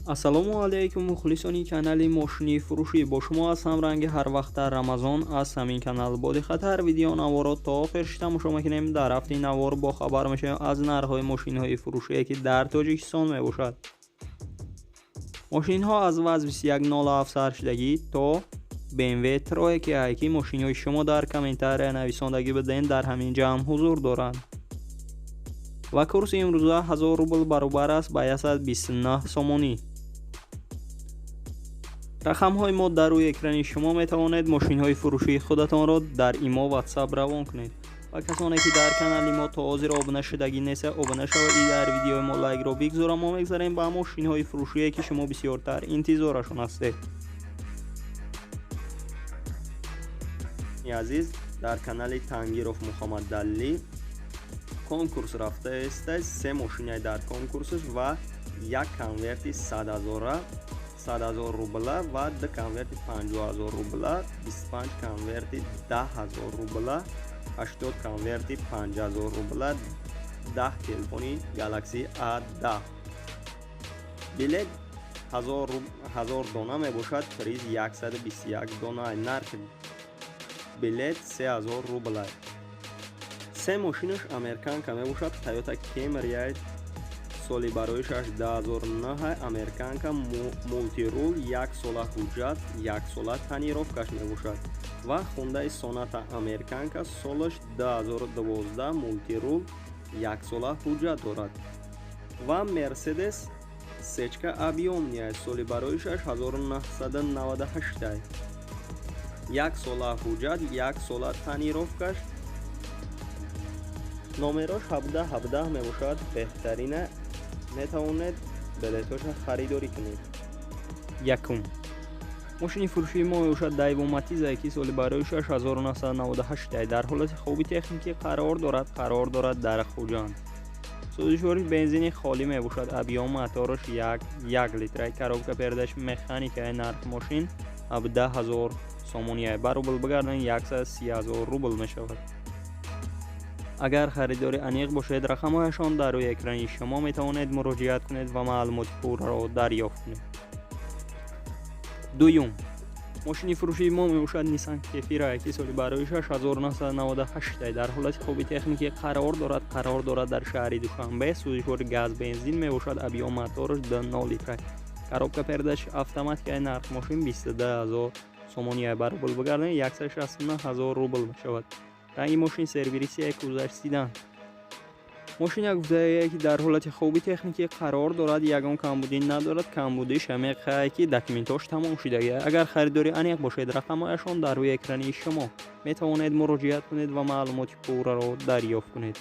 Ассалому алайкум, мухлисони канали мошини фурӯшӣ. Бо шумо ҳастам ранги ҳарвақта Рамазон аз ҳамин канал. Бо диққат видео наворо то охирш тамошо мекунем. Дар ҳафти навор бохабар мешавем аз нархҳои мошинҳои фурӯшие, ки дар Тоҷикистон мебошад. Мошинҳо аз ВАЗ 2107 саршудагӣ то BMW тройка, ки мошинҳои шумо дар комментария нависондагӣ биден, дар ҳамин ҷамъ ҳузур доранд. Ва курси имрӯза 1000 рубл баробар аст ба 129 сомонӣ. Рақамҳои мо дар рӯи экрани шумо, метавонед мошинҳои фурӯшии худатонро дар имо, WhatsApp равон кунед. Ва касоне, ки дар канали мо то ҳозир обуна шудагӣ нест, обуна шавед, дар видеои мо лайкро бигзора. Мо мегзарем ба мошинҳои фурӯшие, ки шумо бисёртар интизорашон ҳастед. Азиз, дар канали Тангиров Муҳаммадалӣ конкурс рафтааст. Се мошинаи дар конкурсаш ва як конверти 100 ҳазора, 100 000 рубла, ва ду конверти 50 000 рубла, 25 конверти 10 000 рубла, 80 конверти 5000 рубла, 10 телефони Galaxy A10. Билет 1000 дона мебошад, приз 121 дона. Нархи билет 3000 рубла. Се мошинаш американка мебошад. Toyota Camry, соли бароишаш 2009, американка, мультирул, як сола ҳуҷҷат, як сола тонировкаш мебошад. Ва Хундай Соната американка, солаш 2012, мультирул, як сола ҳуҷҷат дорад. Ва Мерседес сечка объёмный, соли бароишаш 1998, як сола ҳуҷҷат, як сола тонировкаш, номерош 17 17 мебошад. Беҳтарина, метавонед билетоша харидорӣ кунед. Якум мошини фурӯшии мо мебошад Дайву Матиза, ки соли барои 1998 дар ҳолати хуби техникӣ қарор дорад. Қарор дорад дар Хуҷанд. Сӯзишвори бензини холӣ мебошад. Объём мотораш 1,1 литра, коробка передач механика. Нархи мошин 17 000 сомонӣ, ба рубл бигардон 130 000 рубл мешавад. Агар харидори аниқ бошед, рақамҳояшон дар рӯи экрани шумо, метавонед муроҷиат кунед ва маълумоти пурраро дарёфт кунед. Дуюм мошини фурӯшии мо мебошад Nissan Кефира, ки соли барои 1998 дар ҳолати хуби техникӣ қарор дорад. Қарор дорад дар шаҳри Душанбе. Сӯзишвори газ бензин мебошад. Объём мотораш 2,0 литра, коробка передач автоматика. Нархи мошин 22 000 сомонӣ, ба рубл бигардон 169 000 рубл мешавад. Ранги мошин сервирисия, кузаш седан. Мошина гуфтае, ки дар ҳолати хуби техникӣ қарор дорад, ягон камбудӣ надорад. Камбудиш ҳамеқае, ки документош тамом шудагӣ. Агар харидори аниқ бошед, рақамҳояшон дар рӯи экрани шумо, метавонед муроҷиат кунед ва маълумоти пурраро дарёфт кунед.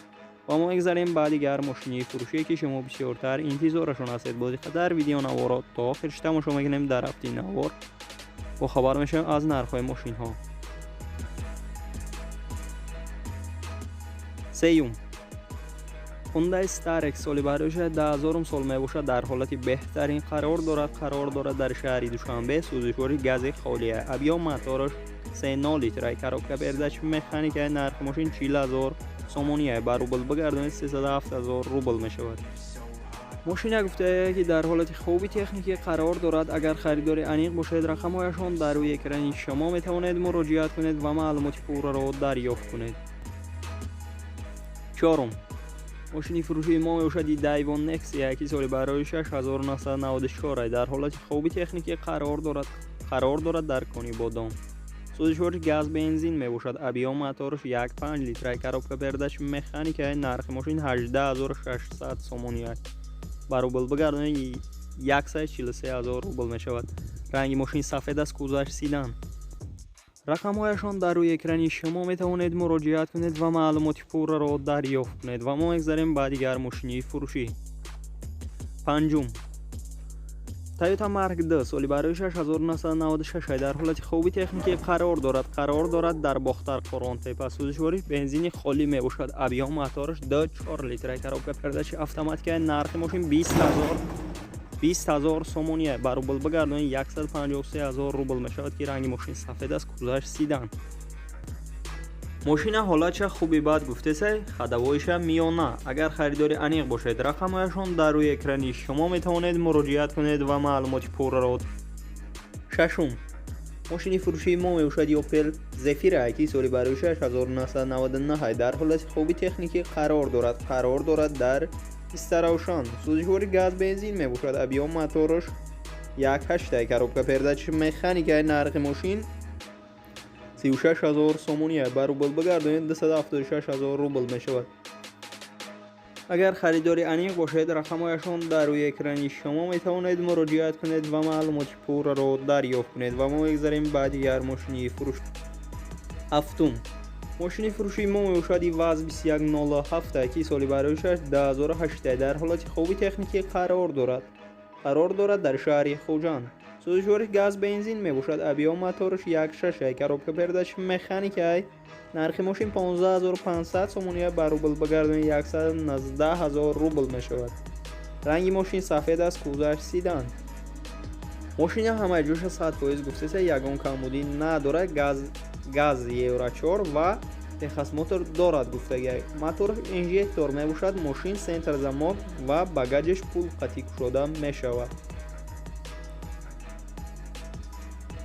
Ва мо мегзарем ба дигар мошини фурӯшие, ки шумо бисёртар интизорашон ҳастед. Бо диққат видеонаворо то охирш тамошо мекунем. Дар ҳафти навор бохабар мешавем аз нархҳои мошинҳо. Сеюм Hyundai Starex, соли бароиша 2000 сол мебошад, дар ҳолати беҳтарин қарор дорад. Қарор дорад дар шаҳри Душанбе. Сӯзишвори гази холия, объём мотораш 3,0 литра, коробка передач механика. Нархи мошин 40 000 сомонӣ, ба рубл бигардонед 307 000 рубл мешавад. Мошина гуфтае, ки дар ҳолати хуби техникӣ қарор дорад. Агар харидори аниқ бошед, рақамҳояшон дар рӯи экрани шумо, метавонед муроҷиат кунед ва маълумоти пурраро дарёфт кунед. Чорум мошини фурӯшии мо мебошад Дайвон Нексия, ки соли барои 1994 дар ҳолати хуби техникӣ қарор дорад. Қарор дорад дар Конибодом. Сӯзишвори газ бензин мебошад. Объём мотораш 1,5 литра, коробка передач механика. Нархи мошин 18 600 сомонӣ, ба рубл бигардонед 143 000 рубл мешавад. Ранги мошин сафед аст, кузаш седан. Рақамҳояшон дар рӯи экрани шумо, метавонед муроҷиат кунед ва маълумоти пурраро дарёфт кунед. Ва мо мегзарем ба дигар мошини фурӯшӣ. Панҷум Toyota Mark II, соли барои 1996 дар ҳолати хуби техникӣ қарор дорад. Қарор дорад дар Бохтар, Қурғонтепа. Сӯзишвори бензини холӣ мебошад. Объём мотораш 2,4 литра, коробка передачи автоматика. Нархи мошин 20 000 сомонӣ, ба рубл бигардонед 153 000 рубл мешавад, ки ранги мошин сафед аст, кузаш седан. Мошина ҳолатша хуби бад гуфтесай, ходовойша миёна. Агар харидори аниқ бошед, рақамҳояшон дар рӯи экрани шумо, метавонед муроҷиат кунед ва маълумоти пурраро. Шашум. Мошини фурӯшии мо мебошад Opel Zafira, ки соли барои 1999 дар ҳолати хуби техникӣ қарор дорад. Қарор дорад дар Истаравшан. Сӯзишвори газ бензин мебошад. Объём мотораш 1.8, коробка передач механика. Нархи мошин 36 000 сомонӣ, ба рубл бигардонед 276 000 рубл мешавад. Агар харидори аниқ бошед, рақамҳояшон дар рӯи экрани шумо, метавонед муроҷиат кунед ва маълумоти пурраро дарёфт кунед. Ва мо мегзарем ба дигар мошини фурӯш. Ҳафтум. Мошини фурӯшии мо мебошад ВАЗ 2107, ки соли барои 2008 дар ҳолати хуби техникӣ қарор дорад. Қарор дорад дар шаҳри Хуҷанд. Сӯзишвори газ бензин мебошад. Объём мотораш 1.6, коробка передач механика. Нархи мошин 15 500 сомонӣ, ба рубл бигардонед 119 000 рубл мешавад. Ранги мошин сафед аст, кузоваш седан. Мошина ҳамаи ҷоша 100% гуфтеса, ягон камбудӣ надорад. Газ Евро 4 ва техосмотр дорад гуфтагӣ. Мотораш инжектор мебошад. Мошин центр замок ва багажаш пул қатъӣ кушода мешавад.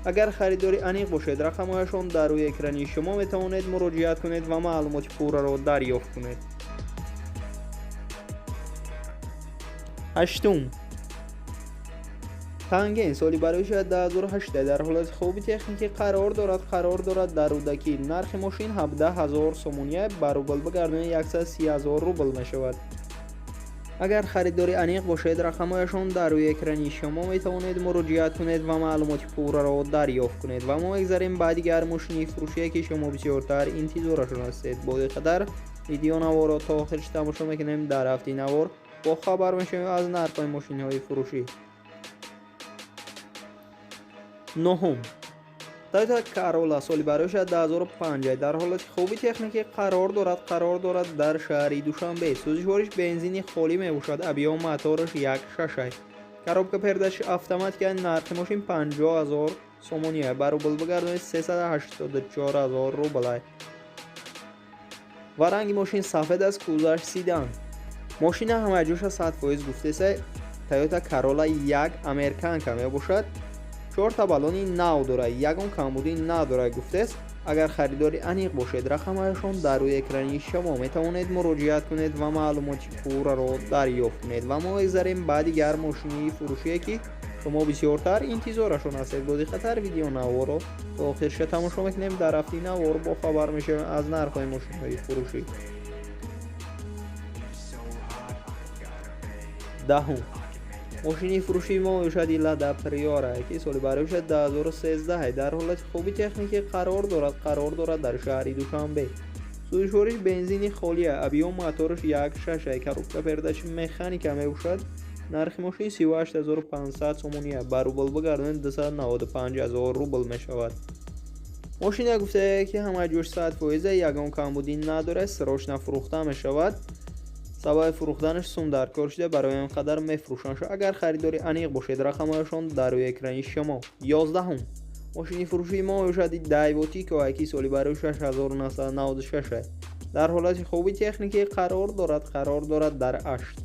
Агар харидори аниқ бошед, рақамҳояшон дар рӯи экрани шумо, метавонед муроҷиат кунед ва маълумоти пурраро дарёфт кунед. Ҳаштум. Танген соли барои 2008 дар ҳолати хуби техникӣ қарор дорад. Қарор дорад дар Рӯдакӣ. Нархи мошин 17 000 сомонӣ, ба рубл бигардонед 130 000 рубл мешавад. Агар харидори аниқ бошед, рақамҳояшон дар рӯи экрани шумо, метавонед муроҷиат кунед ва маълумоти пурраро дарёфт кунед. Ва мо мегзарем ба дигар мошини фурӯшие, ки шумо бисёртар интизорашон ҳастед. Бо диққаттар видеонаворро то охирш тамошо мекунем. Дар ҳафти навор бохабар мешавем аз нархҳои мошинҳои фурӯшӣ. Нуҳум. Toyota Corolla соли барои 2005 дар ҳолати хуби техникӣ қарор дорад. Қарор дорад дар шаҳри Душанбе. Сӯзишвориш бензини холӣ мебошад. Объём мотораш 1.6, коробка передач автоматика. Нархи мошин 50 000 сомонӣ, ба рубл бигардонед 384 000 рубл. Ва ранги мошин сафед аст, кузоваш седан. Мошина ҳамаи ҷоша 100% гуфтеса, Toyota Corolla 1 американка мебошад. Чорта баллони нав дорад, ягон камбудӣ надорад гуфтест. Агар харидори аниқ бошед, рақамҳояшон дар рӯи экрани шумо, метавонед муроҷиат кунед ва маълумоти пурраро дарёфт кунед. Ва мо мегзарем ба дигар мошини фурӯшие, ки шумо бисёртар интизорашон ҳастед. Бо диққаттар видеонаворро то охирша тамошо мекунем. Дар ҳафти навор бохабар мешавем аз нархҳои мошинҳои фурӯшӣ. Даҳум. Мошини фурӯшии мо мебошад Лада Приора, ки соли барои 2013 дар ҳолати хуби техникӣ қарор дорад. Қарор дорад дар шаҳри Душанбе. Сӯзишвориш бензини холия. Объём мотораш 1.6, коробка передач механика мебошад. Нархи мошин 38 500 сомонӣ, ба рубл бигардонед 295 000 рубл мешавад. Мошина гуфта, ки ҳамаи ҷош 100%, ягон камбудӣ надорад, срочно фурӯхта мешавад. Сабаби фурӯхтанаш сум дар кор шуда, барои ин қадар мефурӯшанд. Агар харидори аниқ бошед, рақамҳояшон дар рӯи экрани шумо. Ёздаҳум. Мошини фурӯшии мо мебошад Daewoo Tico, ки соли барои 6996 дар ҳолати хуби техникӣ қарор дорад. Қарор дорад дар 8.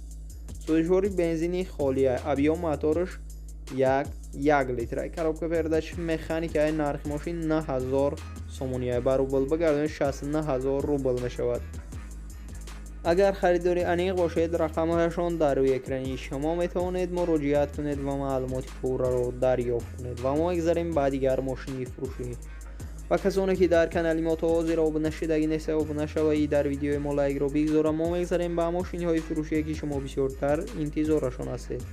Сӯзишвори бензини холия. Объём мотораш 1.1 литр, коробка передач механика. Нархи мошин 9000 сомонӣ, ба рубл бигардонед 69 000 рубл мешавад. Агар харидори аниқ бошед, рақамҳояшон дар рӯи экрани шумо, метавонед муроҷиат кунед ва маълумоти пурраро дарёфт кунед. Ва мо мегзарем ба дигар мошини фурӯшӣ. Ва касоне, ки дар канали мо то ҳозир обуна шудагӣ неста, обуна шавед, дар видеои мо лайкро бигзора. Мо мегзарем ба мошинҳои фурӯшие, ки шумо бисёртар интизорашон ҳастед.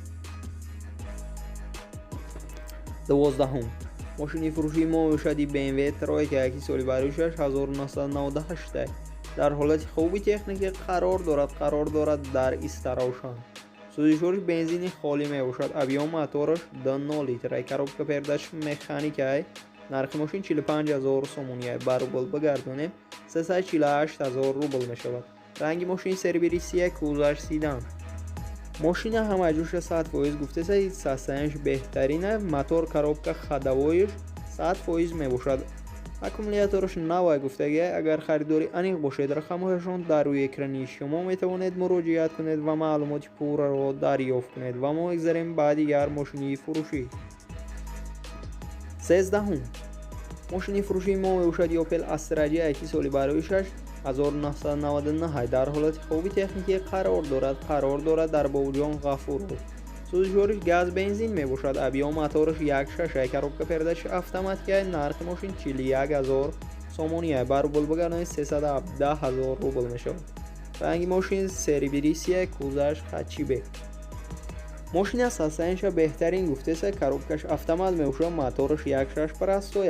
Дувоздаҳум. Мошини фурӯшии мо мебошад BMW Тройка, ки соли барои 1998 дар ҳолати хуби техникӣ қарор дорад. Қарор дорад дар Истаравшан. Сӯзишвориш бензини холӣ мебошад. Объём мотораш 2.0 литр, коробка передач механика. Нархи мошин 45 000 сомонӣ, ба рубл бигардонем 348 000 рубл мешавад. Ранги мошин серебристый, кузоваш седан. Мошина ҳамаи ҷоша 100% гуфтеса, состоянияш беҳтарина. Мотор, коробка, ходовоиш 100% мебошад. Аккумулятораш навай гуфтагиай. Агар харидори аниқ бошед, рақамҳояшон дар рӯи экрани шумо, метавонед муроҷиат кунед ва маълумоти пурраро дарёфт кунед. Ва мо мегзарем ба дигар мошини фурӯшӣ. 13-ҳум мошини фурӯшии мо мебошад Opel Astra J, ки соли барои 6 1999, дар ҳолати хуби техникӣ қарор дорад дар Бобуҷон Ғафуров. Сӯзишвориш газ, бензин мебошад. Объём мотораш 1,6, коробка передач автоматика. Нархи мошин 41 ҳазор сомония, ба рубл бигардонед, 317 ҳазор рубл мешавад. Ранги мошин серебристый, кузоваш хэтчбек. Мошин аз ҳастаинша беҳтарин гуфтеса. Коробкаш автомат мебошад, мотораш 1,6 простой.